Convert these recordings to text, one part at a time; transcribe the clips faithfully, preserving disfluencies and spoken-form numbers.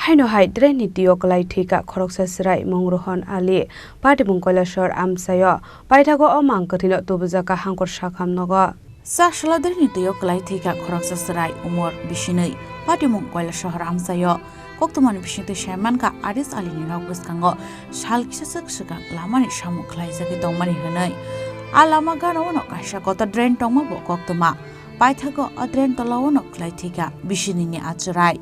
Haino hai drain ni twi o kwlai thwikha khoroksa chwrai mung Rohon Ali, patimung Kailasor amchaio. Paithago o mang kwthwino tubujakha Hangkor Sakham nogo. Chasla drain ni twi o kwlai thwikha khoroksa chwrai umor bisinwi, patimung Kailasor amchaio. Koktwmani bisingtwi sai mankha Aris Ali ni nok bwskango sal kisa swk swkang lamani samung khlaijagwi tongmani hwnwi. A lama gana-o no kaisa kotor drain tongma bo koktwma. Paithago o drain tola-o no kwlai thwikha bisinini a chwrai.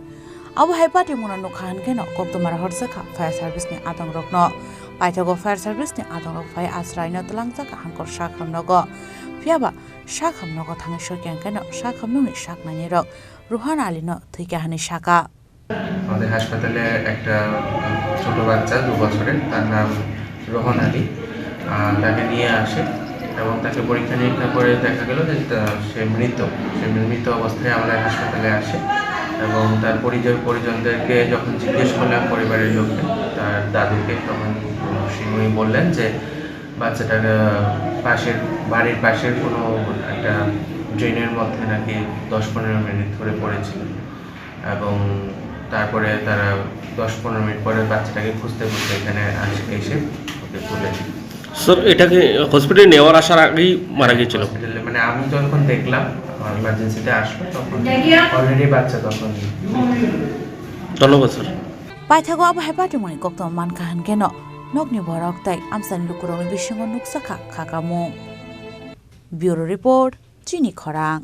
Abo hai patimungno nukha hwn kheno koktwma rohorjakha fire service ni adongrokno. Paithago fire service ni adongrok phai a chwraino twlangjakha Hangkor Sakham nogo. Phiyaba Sakham nogo thangwi sokya hwn kheno Sakham nokni sak nainai rok Rohan Ali no thwikha hwnwi sakha. আমাদের হাসপাতালে একটা, উম, ছোট বাচ্চা, দু বছরের, তার নাম রোহন আলী। আহ, তাকে নিয়ে আসে এবং তাকে পরীক্ষা নিরীক্ষা করে দেখা গেল যে তা, সে মৃত। সে মৃত অবস্থায় আমাদের হাসপাতালে আসে এবং তার পরিজন, পরিজনদেরকে যখন জিজ্ঞেস করলাম পরিবারের লোককে, তার দাদুকে, তখন, উম, উনি বললেন যে বাচ্চাটার, আহ, পাশের, বাড়ির পাশের কোনো একটা ড্রেনের মধ্যে নাকি দশ পনেরো মিনিট ধরে পড়েছিল। এবং তারপরে তারা দশ পনেরো মিনিট পরে বাচ্চাটাকে খুঁজতে খুঁজতে এখানে আসে, এসে ওকে তুলে নেয়। স্যার, এটাকে হসপিটালে নেওয়ার আসার আগেই মারা গিয়েছিল? হসপিটালে, মানে, আমি যখন দেখলাম, আমার ইমার্জেন্সিতে আসলো, তখন অলরেডি বাচ্চা তখন। ধন্যবাদ, sir. Paithago abo hai patimungni koktwma mankha hwn kheno nokni borok tei amchaini lukurokni bisingo nukjakha khakamung. Bureau Report, Chini Khorang.